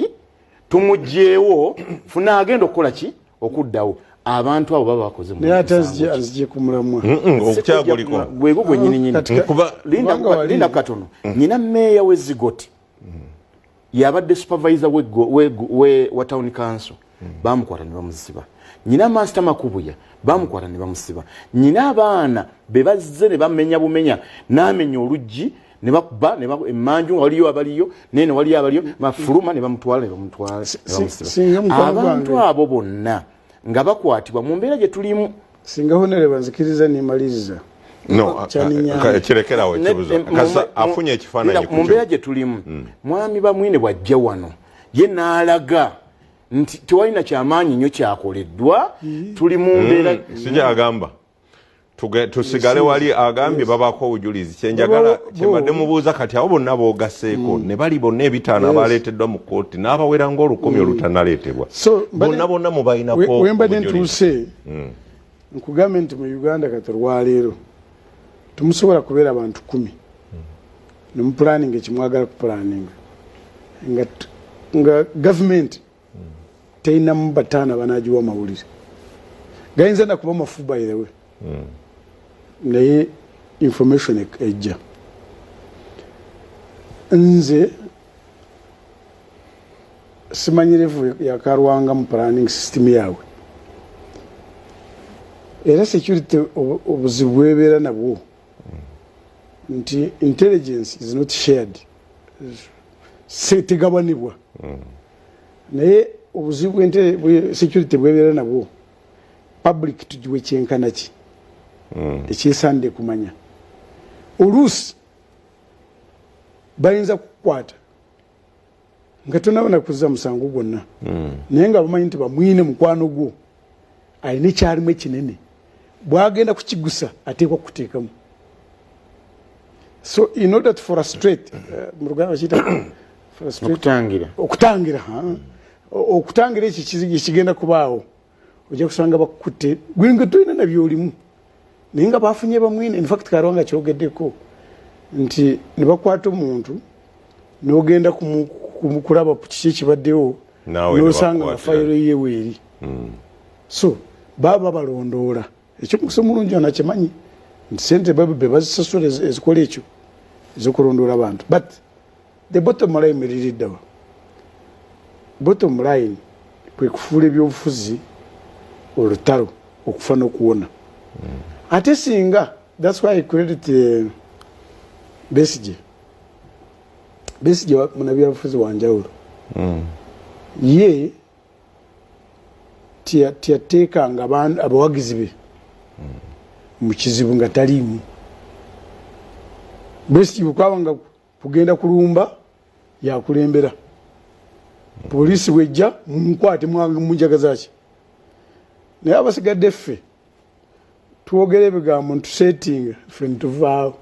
tumugyewo, funa agenda okukola ki okuddawo. Abantu abo baba bakoze naye ate azije ku mulamwa. Okukyaguliko. Gwego gwenyini nyini. Linda katono. Nyina meeya w'e Zigoti yabadde supervisor wa town council, bamukwata ne bamusiba. Nyina Master Makubuya bamukwata ne bamusiba. Nyina abaana be bazze ne bamenya bumenya, n'amenya oluggi ne bakuba ne emmanju nga waliyo abaliyo nene waliyo abaliyo bafuluma ne bamutwala ne bamutwala ne bamusiba. Abantu abo bonna nga bakwatibwa mu mbeera gye tulimu. Singa honorable nzikiriza nimaliriza. No, kirekerawo ekibuzo kasa afunye ekifaananyi. Mu mbeera gye tulimu, mwami Bamwine bw'ajja wano ye n'alaga nti tewalina kyamaanyi nnyo kyakoleddwa, tuli mu mbeera. Sijja agamba tusigale wali agambye babaako obujulizi. Kyenjagala kyembadde mubuuza kati, abo bonna boogaseeko ne bali bonna ebitaano abaleeteddwa mu kkooti n'abawera ng'olukumi olutanaleetebwa, bonna bonna mubalinako? Wembadde ntuuse, nkugambe nti mu Uganda kati olwaleero temusobola kubeera abantu 10 nemupulaninga ekimwagala kupulaninga nga gavumenti terinamu bataano abanagiwa amawulire. Gayinza nakuba mafu, by the way, naye information ejja. Nze simanyi level yakarwanga mu planning system yaabwe, era security obuzibu bwebeera nabwo nti intelligence is not shared, tegabanibwa. Naye obuzibu security bwebeera nabwo, public tugiwe kyenkana ki ekyesaanidde kumanya. Oluusi bayinza kukukwata nga tonabona kuzza musango gwonna, naye nga bamanyi nti Bamwine mukwano gwo alina ekyalimu ekinene, bwagenda kukigusa ateekwa kukuteekamu. So in order to frustrate, mu Luganda bakiyita okutangira. Okutangira, okutangira ekyo ekigenda kubaawo, ojja kusanga bakukutte gwe nga tolina nabyolimu, naye nga bafunye Bamwine. Infact Karwanga kyogeddeko nti ne bakwata omuntu n'ogenda kulaba kiki ekibaddewo, n'osanga nga fayiro ye weeri. So baba balondoola ekyomukisa omulungi ono akimanyi nti sente be bazisasula ezikola ekyo ezokulondoola abantu. But the bottom line eririddawa? Bottom line kwe kufuula ebyobufuzi olutalo, okufa n'okuwona. Ate singa, that's why I credit Besigye. Besigye munabyabufuzi wanjawulo. Ye tiyateekanga abawagizi be mu kizibu nga taliimu. Besigye bwekwabanga kugenda kulumba, yakulembera. Poliisi bwejja, munkwate, munjagazaki? Naye abasigadde ffe twogera ebigambo ntusetinga, ffe ntuvaawo.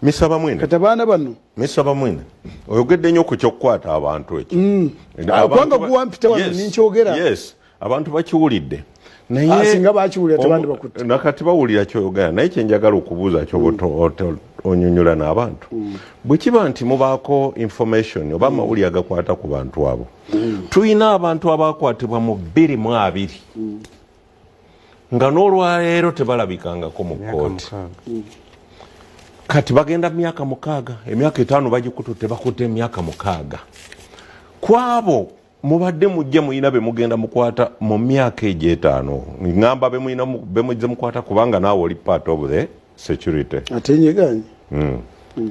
Mr Bamwine. Kati abaana bano Mr Bamwine, oyogedde nnyo ku kyokukwata abantu ekyo. Kubanga guwampita wano ninkyogera. Yes, abantu bakiwulidde. Naye singa bakiwulira tebandi bakutte. Nakati bawulira kyoyogera, naye kyenjagala okubuuza kyoba onyonyola n'abantu, bwe kiba nti mubaako information oba amawulire agakwata ku bantu abo, tulina abantu abakwatibwa mu 2020 nga n'olwaleero tebalabikangako mu kkooti. Kati bagenda myaka 6, emyaka 5 bagikututte, bakutte emyaka 6. Kwabo mubadde mujja muyina be mugenda mukwata mu myaka egyo 5, ŋŋamba bemuyina bemujje mukwata, kubanga naawe oli part of the security. Ate nyeganye.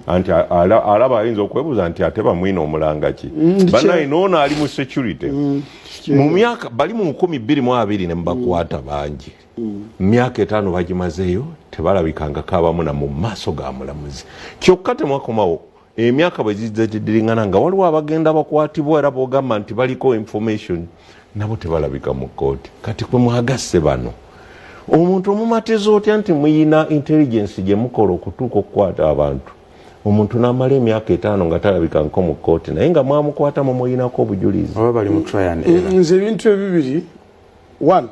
Anti alaba ayinza okwebuuza nti ate Bamwine omulanga ki? Banaye noono ali mu security. Mu myaka bali mu 2020 ne mubakwata bangi, myaka 5 bagimazeeyo tebalabikangako abamu na mu maaso ga mulamuzi. Kyokka temwakomawo, emyaka bwe gizze gidiringana nga waliwo abagenda bakwatibwa, era bogamba nti baliko information, nabo tebalabika mu kkooti. Kati kwe mwagasse bano, omuntu omumatiza otya nti muyina intelligence gye mukola okutuuka okukwata abantu, omuntu n'amala emyaka 5 nga talabika nko mu kkooti, naye nga mwamukwata mumuyinako obujulizi? Oba bali mu try and error? Nze ebintu ebibiri. One,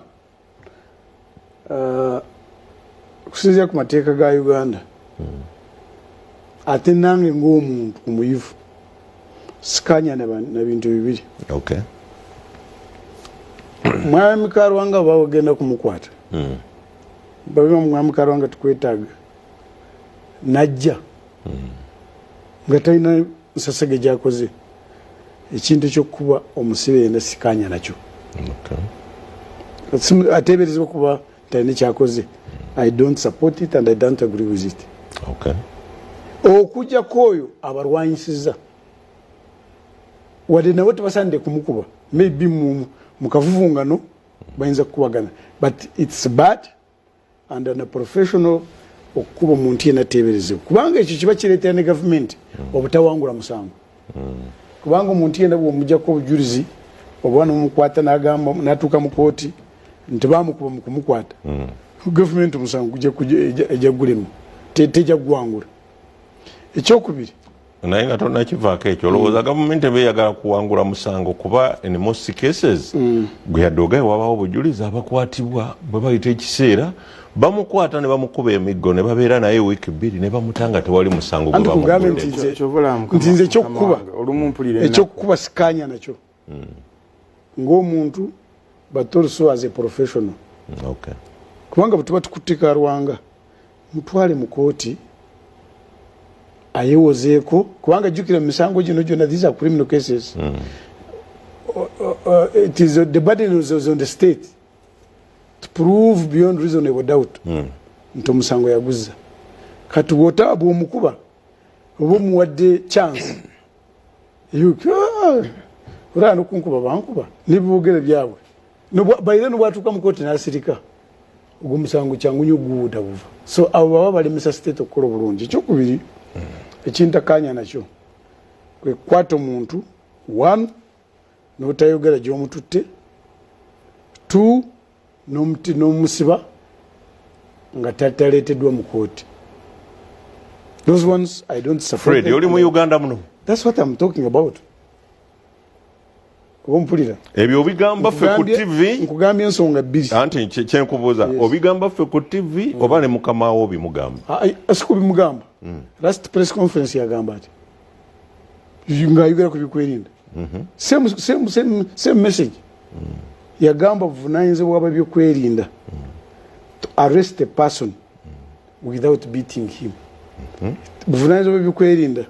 okusinziira ku mateeka ga Uganda. Ate nange ng'omuntu omuyivu sikanya na bintu bibiri. Mwami Karwanga bawagenda kumukwata, babiba mwami Karwanga tukwetaaga, najja nga talina nsasage gyakoze. Ekintu ekyokukuba omusibe yena sikanya nakyo. Ateeberezebwa kuba talina kyakoze. I don't support it and I don't agree with it. Okujjako oyo abalwanyisiza, wadde nawe tebasaanidde kumukuba, maybe mu kavuvungano bayinza kukubagana, but it's bad and an professional okukuba omuntu yena ateeberezebwa, kubanga ekyo kiba kireetera ne gavumenti obutawangula musango, kubanga omuntu yena bwomujjako obujulizi oba nomukwata nagamba natuuka mu kooti nti bamukuba mu kumukwata, gavumenti omusango ejja gulema, tejja kuwangula. Ekyokubiri, Naye nga tonakivaako ekyo, olowooza gavumenti eba eyagala kuwangula musango? Kuba in most cases gwe yadde ogaye wabawo obujulizi, abakwatibwa bwe bayita ekiseera bamukwata ne bamukuba emiggo ne babeera naye wiiki 2 ne bamuta nga tewali musango gwe Anti kugambe bamuguddeko. nti Kyova nti nze ekyokukuba olumu mpulira ennaku. Ekyokukuba sikanya nakyo ng'omuntu, but also as a professional, kubanga bwe tuba tukutte Karwanga, mutwale mu kooti ayewozeeko, kubanga jjukira mu misango gino gyonna, these are criminal cases, it is the burden is on the state to prove beyond reasonable doubt nti omusango yaguzza. Kati bwota bwomukuba oba omuwadde chance, olaba nokunkuba bankuba nebibogere byabwe. Baire nobwatuuka mu kooti nasirika, ogwo musango kyangu nyo guwuuta buva. So abo baba balemesa state okukola obulungi. Ekyokubiri ekintakanya nakyo kwe kukwata omuntu, one, n'otayogera gy'omututte, two, n'omusiba nga taleeteddwa mu kooti. Those ones I don't support Fred, them. oli mu Uganda muno. That's what I'm talking about. Oba mpulira? Ebyo obigamba ffe ku TV? Nkugambye ensonga bbiri. Anti kyenkubuuza, obigamba ffe ku TV oba ne mukama wo obimugamba? Ah, si kubimugamba. Last press conference yagamba ati ng'ayogera ku byokwerinda, same, same, same, same message. Yagamba buvunanyizibwa bw'ababyokwerinda to arrest a person without beating him, buvunanyizibwa bw'ebyokwerinda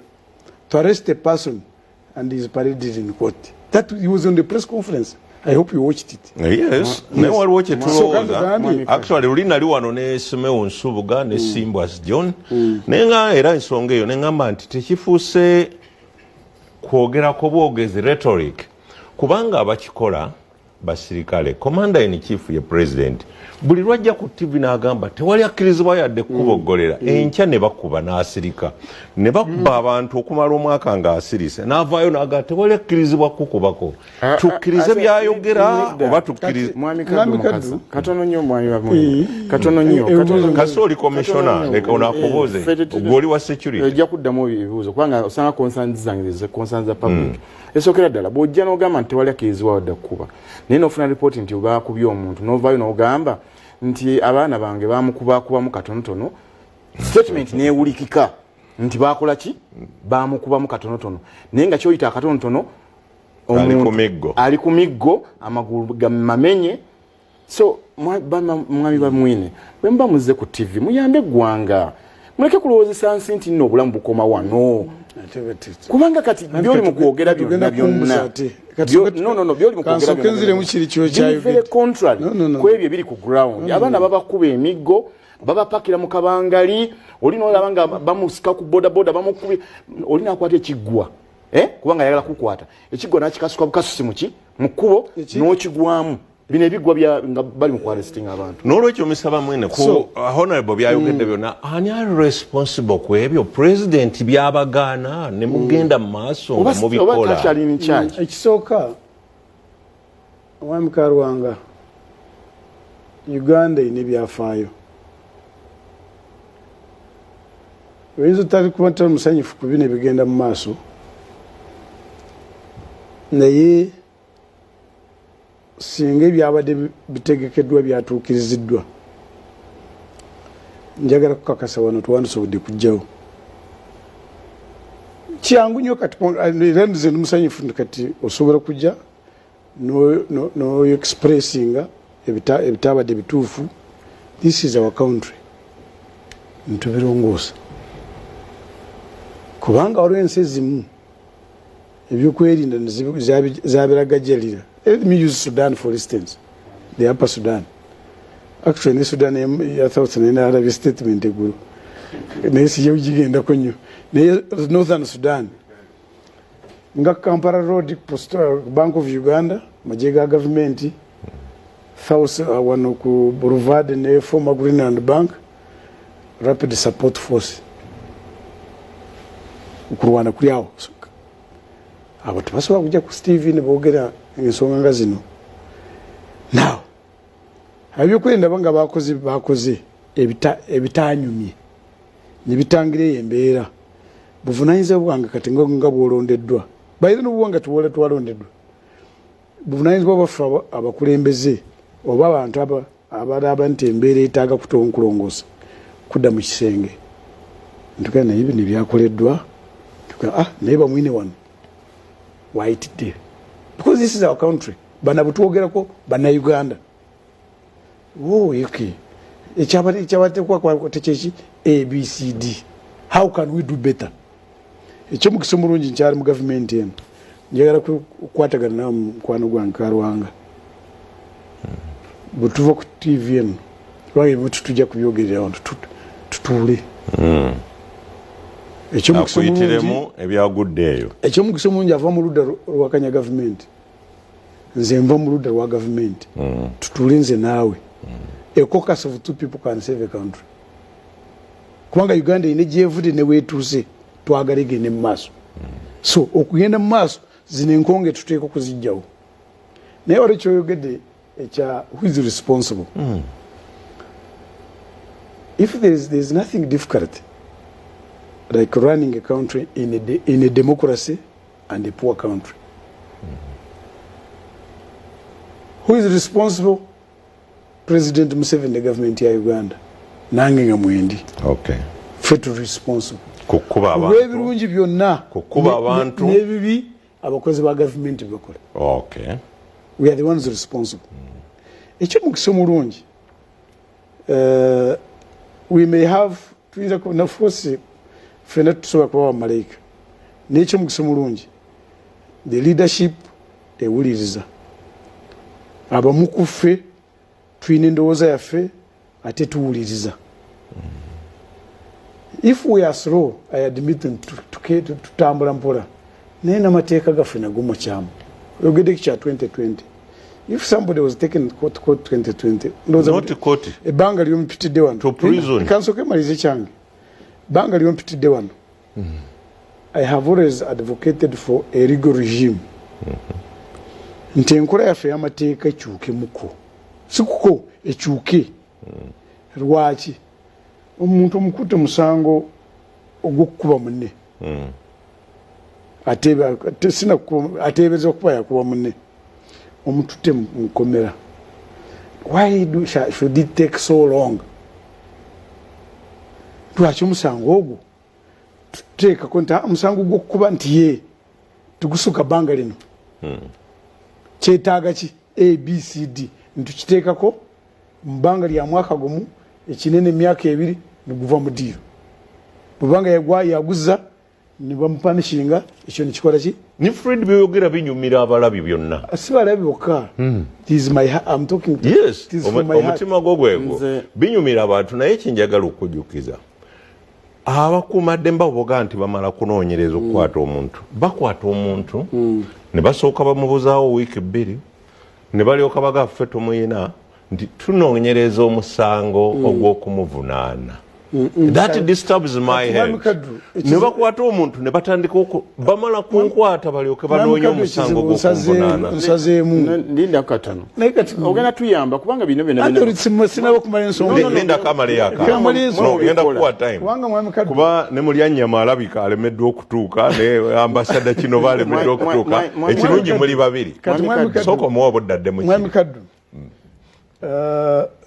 to arrest a person and is paraded in court. That he was on the press conference. I hope you watched it. Yes, naye waliwo So, kyetulowooza. kati Actually luli nali wano ne Simeo Nsubuga ne Simbwas John, naye nga era ensonga eyo neŋŋamba nti tekifuuse kwogerako bwogezi, rhetoric, kubanga abakikola basirikale. Commander in chief ye president, buli lwajja ku TV n'agamba tewali akkirizibwa yadde kuboggolera, enkya ne bakuba n'asirika, ne bakuba abantu okumala omwaka ng'asirise, n'avaayo n'agamba tewali akkirizibwa kukubako. Tukkirize byayogera oba tukkirize? Mwami Mwami Kaddu Mukasa, Kaddu. Katono nnyo, mwami Bamwine, katono nnyo, katono nnyo. Kasi oli commissioner, Katono nnyo. leka onaakubuuze. Gwe oli wa security. Ojja kuddamu ebibuuzo, kubanga osanga concerns zange ze concerns za public. Esookera ddala, bw'ojja n'ogamba nti tewali akkirizibwa wadde kukuba, naye n'ofuna ripooti nti bakubye omuntu, n'ovaayo n'ogamba nti abaana bange bamukubakubamu katonotono, statement neewulikika nti bakola ki, bamukubamu katonotono, naye nga kyoyita akatonotono, Ali ku omuntu miggo. Ali ku miggo, amagulu gamamenye. So mwami Bamwine, bwe muba muzze ku TV, muyambe eggwanga, muleke kulowoozesa nsi nti nno obulamu bukoma wano, kubanga kati byoli mu kwogera byonna byonna no, no, no, byoli mu kwogera Kansooke nziremu kiri kyo byonna very kyayogedde. Contrary No, no, no. ku ebyo ebiri ku ground. Abaana babakuba emiggo, babapakira mu kabangali, oli nolaba nga bamusika ku bodaboda, bamukubi, oli nakwata ekiggwa, eh? Kubanga ayagala kukwata ekiggwa, nakikasuka bukasusi muki mu kkubo n'okigwamu. Bino ebiggwa nga bali mu kuarrestinga abantu. N'olwekyo misaba mwene ku honorable byayogedde byonna, ani ali responsible ku ebyo president byabagaana ne mugenda mu maaso nga Oba mubikola? takyali in charge. Ekisooka, omwami Karwanga, Uganda erina ebyafaayo. Oyinza otali kuba tali musanyufu ku bino ebigenda mu maaso, naye singa ebyabadde bitegekeddwa byatuukiriziddwa, njagala kukakasa wano tewandisobodde kujjawo. Kyangu nnyo kati, era nze ndi musanyufu nti kati osobola kujja no expressinga ebitabadde bituufu. This is our country, ntubirongoosa, kubanga waliwo ensi ezimu ebyokwerinda zabiragajalira. Let me use Sudan for instance, the Upper Sudan. Actually ne Sudan ya South naye nalabye statement eggulu, naye sijja kugigendako nnyo. Naye Northern Sudan, nga Kampala Road, Bank of Uganda, magye ga gavumenti, South wano ku Boulevard ne former Greenland Bank, Rapid Support Force, okulwana kuli awo. Abo tebasobola kujja ku TV ne boogera ensonga nga zino. Now ebyokwerinda nga bakoze ebitanyumye nebitangira eyo embeera, buvunanyizibwa bwange kati nga bwolondeddwa baire nobuwanga twalondeddwa, buvunanyizibwa bwaffe abakulembeze oba abantu abalaba nti embeera etaaga kutonkulongoosa, kudda mu kisenge ntuka naye bino ebyakoleddwa, ah, naye bamwine wano wayitidde, because this is our country. Bana bwetwogerako Bannayuganda. Oh, okay, ekyabatekwa kyeki? ABCD, how can we do better? Ekyomukisa omulungi nkyali mu gavumenti eno, njagala kukwatagana nawe mukwano gwange Kalwanga. Bwetuva ku TV eno, kubanga ebimu tutujja kubyogerera wano, tutuule. Akuyitiremu ebyagudde eyo. Ekyomukisa omulungi ava mu ludda lwakanya gavumenti, nze nva mu ludda lwa gavumenti. Tutuule nze naawe. A caucus of two people can save a country, kubanga Uganda erina gyevudde neweetuuse, twagala egende mu maaso. So okugenda mu maaso, zino enkonge tuteeka okuzijjawo. Naye wali kyoyogedde ekya who is responsible. If there is nothing difficult like running a country in a democracy and a poor country. Who is responsible? President Museveni ne government ya Uganda, nange nga mwendi. Ffe tuli responsible Kukuba abantu. Olw'ebirungi byonna Kukuba abantu. n'ebibi abakozi ba gavumenti bebakola. We are the ones responsible. Ekyomukisa omulungi, we may have, tuyinza of course ffenna tusobola kuba bamalayika, naye ekyomukisa omulungi the leadership ewuliriza. Abamu ku ffe tulina endowooza yaffe ate tuwuliriza. If we are slow, I admit nti tutambula mpola, naye n'amateeka gaffe nago mukyamu. Oyogedde kya 2020, if somebody was taken court, court 2020, ndowooza Not court. Ebbanga lyompitidde wano. To prison. Kansooke malize kyange. Ebbanga lyompitidde wano, I have always advocated for a legal regime, nti enkola yaffe y'amateeka ekyukemuko, si kuko ekyuke. Lwaki omuntu omukutte musango ogw'okukuba munne, ateebereza okuba yakuba munne, omututte mu nkomera? Why should it take so long? Lwaki omusango ogwo tuteekako nti, "Ah, omusango gw'okukuba nti ye tugusuka bbanga lino, kyetaaga ki ABCD?" Ntukiteekako mu bbanga lya mwaka gumu, ekinene emyaka 2, neguva mu diiro. Bwebanga yaguza nebamupunishinga, ekyo nekikola ki? Ni Fred, byeyogera binyumira abalabi byonna. Si balabi bokka. It is my I'm talking to, it is from my heart. Omutima gwo gwegwo. Binyumira abantu, naye kinjagala okujjukiza abakuumaddembe boga nti bamala kunoonyereza okukwata omuntu, bakwata omuntu ne basooka bamubuzaawo wiiki 2, ne balyoka baga ffe tumuyina nti tunoonyereza omusango ogw'okumuvunaana. That disturbs my Kati head. Mwami Kaddu, Ne bakwata omuntu ne batandika bamala kunkwata balyoke banoonye Mwami Kaddu, omusango ekizibu gw'okumuvunaana. Nsazeemu. Linda katono. Naye kati ogenda tuyamba kubanga bino byonna Ate sinaba kumala ensonga. Linda kamaleyo aka. Kamaleyo ensonga. No, ngenda kukuwa time. Kubanga Mwami Kaddu, kuba ne Mulyanyama alabika alemeddwa okutuuka, ne ambasada kino balemeddwa okutuuka. Ekirungi muli babiri. Kati Mwami Kaddu, Sooka omuwa obudde adde mu Mwami kiri. Kaddu,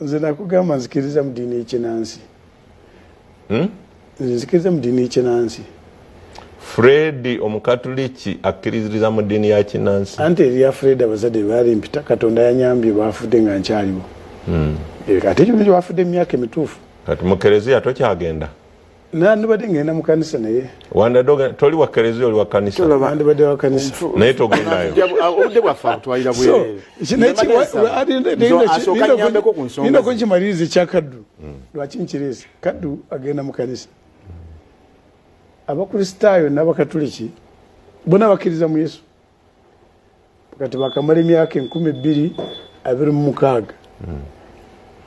nze nakugamba nzikiriza mu ddiini y'ekinansi. Nze nzikiriza mu ddiini y'ekinansi. Fred omukatuliki akkiriziriza mu ddiini ya kinansi. Anti erya Fred abazadde baali mpita, Katonda yanyambye bafudde nga nkyaliwo. Ate ekyo nekyo bafudde mu myaka emituufu. Kati mu kereziya tokyagenda? Nandibadde ngenda mu kanisa naye. Wandadde toli wa kereziya, oli wa kanisa? Nandibadde wa kanisa. Naye togendayo. Obudde bwaffe abutwalira bwereere. Lindako nkimaliriza ekya Kaddu. Lwaki nkireese? Kaddu agenda mu kanisa. Abakristaayo n'Abakatuliki bonna bakkiriza mu Yesu. Kati bakamala emyaka 2026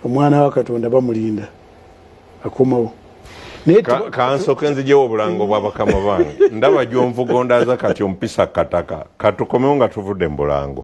omwana wa Katonda bamulinda akomawo. Kansoke nzijewo obulango bwa bakama bange, ndaba gyonvuga ondaaza kati ompisa kataka. Katukomewo nga tuvudde mu bulango.